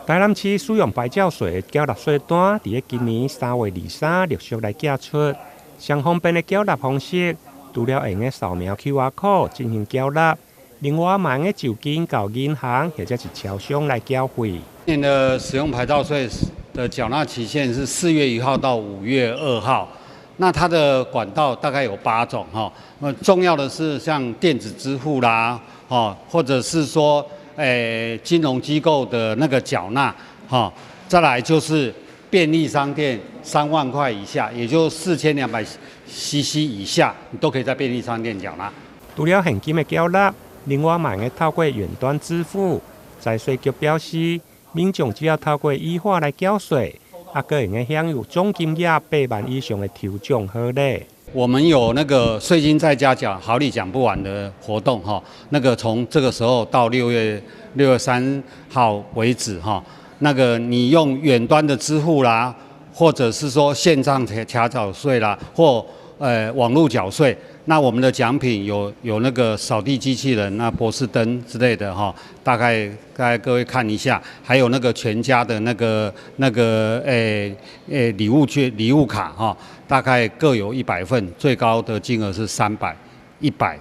台南市使用牌照稅的繳納稅單，佇咧今年3月23陸續來寄出。上方便的繳納方式，除了會用得掃描 QR code 進行繳納，另外嘛會用得就近到銀行或者是超商來繳費。今年的使用牌照稅的繳納期限是4月1號到5月2號。那它的管道大概有八種哈，那重要的是像電子支付啦，或者是說，金融機構的那個繳納，哈，再來就是便利商店3萬塊以下，也就4200 CC 以下，你都可以在便利商店繳納。除了現金的繳納，另外嘛會用得透過遠端支付。財稅局表示，民眾只要透過 e 法來繳稅，猶閣會用得享有總金額8萬以上的抽獎好禮。我們有那個稅金在家繳，好禮獎不完的活動哈。那個從這個時候到6月3號為止哈，那個你用遠端的支付啦，或者是說線上卡繳稅啦，或網路繳稅，那我們的獎品有那個掃地機器人、那波司登之類的哈，大概各位看一下，還有那個全家的那個禮物券、禮物卡哈，大概各有100份，最高的金額是300、100、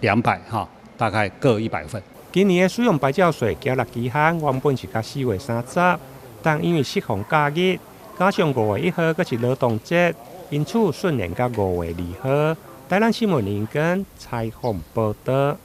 200哈，大概各100份。今年的使用牌照稅繳納期限原本是到4月30，但因為適逢假日，加上5月1號閣是勞動節，因此順延到5月2號。台南新聞林根採訪報導。